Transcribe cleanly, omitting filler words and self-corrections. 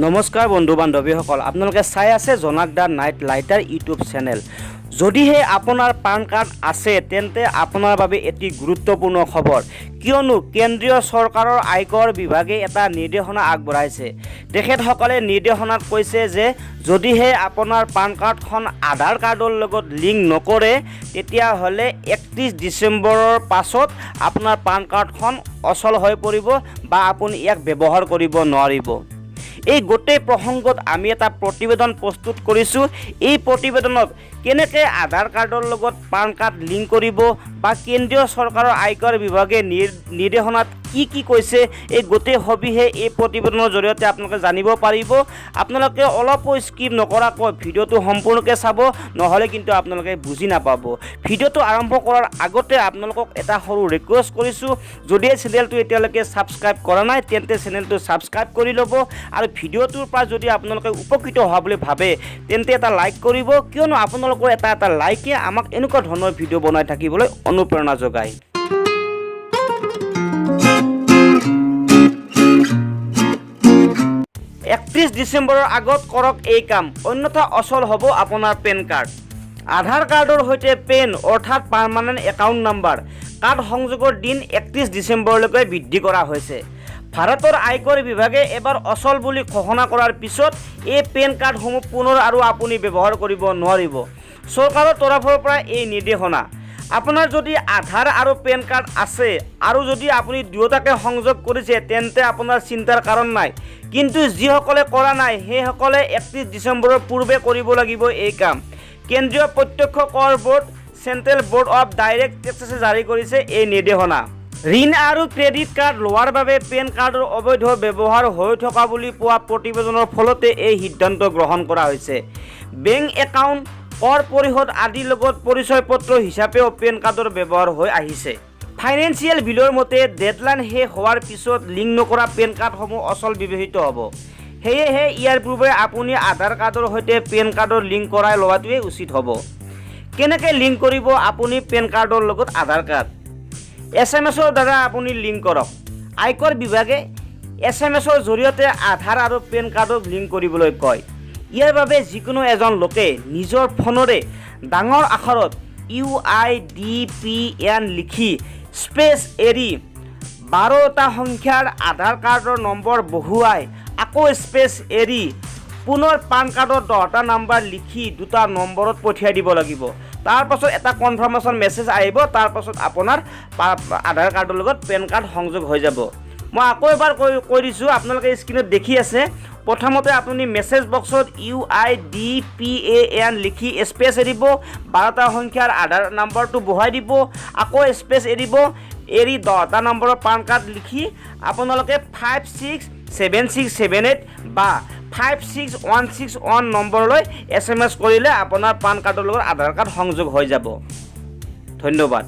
নমস্কাৰ বন্ধু বান্ধৱীসকল, আপোনালোকে চাই আছে জনাক the night lighter YouTube channel. যদিহে আপোনাৰ পান কাৰ্ড আছে, তেন্তে আপোনাৰ বাবে এটি গুৰুত্বপূৰ্ণ খবৰ। কিয়নো কেন্দ্ৰীয় চৰকাৰৰ আয়কৰ বিভাগে এটা নিৰ্দেশনা আগবঢ়াইছে। তেখেতসকলে নিৰ্দেশনাত কৈছে যে যদিহে আপোনাৰ পান কাৰ্ডখন আধাৰ কাৰ্ডৰ লগত লিংক নকৰে, তেতিয়াহ'লে 31 ডিচেম্বৰৰ পাছত আপোনাৰ পান কাৰ্ডখন অচল হৈ পৰিব বা আপুনি ইয়াক ব্যৱহাৰ কৰিব নোৱাৰিব। এই গোটেই প্ৰসংগত আমি এটা প্ৰতিবেদন প্ৰস্তুত কৰিছোঁ। এই প্ৰতিবেদনত কেনেকৈ আধাৰ কাৰ্ডৰ লগত পান কাৰ্ড লিংক কৰিব বা কেন্দ্ৰীয় চৰকাৰৰ আয়কৰ বিভাগে নিৰ্দেশনাত কি কি কৈছে, এই গোটেই সবিশেষ এই প্ৰতিবেদনৰ জৰিয়তে আপোনালোকে জানিব পাৰিব। আপোনালোকে অলপো স্কিপ নকৰাকৈ ভিডিঅ'টো সম্পূৰ্ণকৈ চাব, নহ'লে কিন্তু আপোনালোকে বুজি নাপাব। ভিডিঅ'টো আৰম্ভ কৰাৰ আগতে আপোনালোকক এটা সৰু ৰিকুৱেষ্ট কৰিছোঁ, যদি এই চেনেলটো এতিয়ালৈকে ছাবস্ক্ৰাইব কৰা নাই, তেন্তে চেনেলটো ছাবস্ক্ৰাইব কৰি ল'ব আৰু ভিডিঅ'টোৰ পৰা যদি আপোনালোকে উপকৃত হোৱা বুলি ভাবে, তেন্তে এটা লাইক কৰিব। কিয়নো আপোনালোকৰ এটা এটা লাইকে আমাক এনেকুৱা ধৰণৰ ভিডিঅ' বনাই থাকিবলৈ অনুপ্ৰেৰণা যোগায়। 31 ডিচেম্বৰৰ আগত কৰক এই কাম, অন্যথা অচল হ'ব আপোনাৰ পেন কাৰ্ড। আধাৰ কাৰ্ডৰ সৈতে পেন অৰ্থাৎ পাৰ্মানেণ্ট একাউণ্ট নাম্বাৰ কাৰ্ড সংযোগৰ দিন 31 ডিচেম্বৰলৈকে বৃদ্ধি কৰা হৈছে। ভাৰতৰ আয়কৰ বিভাগে এবাৰ অচল বুলি ঘোষণা কৰাৰ পিছত এই পেন কাৰ্ডসমূহ পুনৰ আৰু আপুনি ব্যৱহাৰ কৰিব নোৱাৰিব। চৰকাৰৰ তৰফৰ পৰা এই নিৰ্দেশনা। আপোনাৰ যদি আধাৰ আৰু পেন কাৰ্ড আছে আৰু যদি আপুনি দুয়োটাকে সংযোগ কৰিছে, তেন্তে আপোনাৰ চিন্তাৰ কাৰণ নাই। কিন্তু যিসকলে কৰা নাই, সেইসকলে 31 ডিচেম্বৰৰ পূৰ্বে কৰিব লাগিব এই কাম। কেন্দ্ৰীয় প্ৰত্যক্ষ কৰ board, central board of direct টেক্সেছে জাৰি কৰিছে এই নিৰ্দেশনা। ঋণ আৰু ক্ৰেডিট কাৰ্ড লোৱাৰ বাবে পেন কাৰ্ডৰ অবৈধ ব্যৱহাৰ হৈ থকা বুলি পোৱা প্ৰতিবেদনৰ ফলতে এই সিদ্ধান্ত গ্ৰহণ কৰা হৈছে। বেংক একাউণ্ট, কৰ পৰিশোধ আদিৰ লগত পৰিচয় পত্ৰ হিচাপেও পেন কাৰ্ডৰ ব্যৱহাৰ হৈ আহিছে। ফাইনেন্সিয়েল বিলৰ মতে, ডেডলাইন শেষ হোৱাৰ পিছত লিংক নকৰা পেন কাৰ্ডসমূহ অচল বিবেচিত হ'ব। সেয়েহে ইয়াৰ পূৰ্বে আপুনি আধাৰ কাৰ্ডৰ সৈতে পেন কাৰ্ডৰ লিংক কৰাই লোৱাটোৱেই উচিত হ'ব। কেনেকৈ লিংক কৰিব আপুনি পেন কাৰ্ডৰ লগত আধাৰ কাৰ্ড? এছএমএছৰ দ্বাৰা আপুনি লিংক কৰক। আয়কৰ বিভাগে এছএমএছৰ জৰিয়তে আধাৰ আৰু পেন কাৰ্ডক লিংক কৰিবলৈ কয়। ইয়াৰ বাবে যিকোনো এজন লোকে নিজৰ ফোনৰে ডাঙৰ আখৰত ইউআইডিপিএন লিখি স্পেচ এৰি 12টা সংখ্যাৰ আধাৰ কাৰ্ডৰ নম্বৰ বহুৱাই আকৌ স্পেচ এৰি পুনৰ পান কাৰ্ডৰ 10টা নাম্বাৰ লিখি দুটা নম্বৰত পঠিয়াই দিব লাগিব। তাৰপাছত এটা কনফাৰ্মেশ্যন মেছেজ আহিব। তাৰপাছত আপোনাৰ আধাৰ কাৰ্ডৰ লগত পেন কাৰ্ড সংযোগ হৈ যাব। মই আকৌ এবাৰ কৈ দিছোঁ, আপোনালোকে স্ক্ৰীণত দেখি আছে। প্ৰথমতে আপুনি মেছেজ বক্সত ইউআইডিপিএন লিখি স্পেচ এৰিব, 12টা সংখ্যাৰ আধাৰ নাম্বাৰটো বহাই দিব, আকৌ স্পেচ এৰিব, এৰি 10টা নম্বৰৰ পান কাৰ্ড লিখি আপোনালোকে 567678 বা 56161 নম্বৰলৈ এছএমএছ কৰিলে আপোনাৰ পান কাৰ্ডৰ লগত আধাৰ কাৰ্ড সংযোগ হৈ যাব। ধন্যবাদ।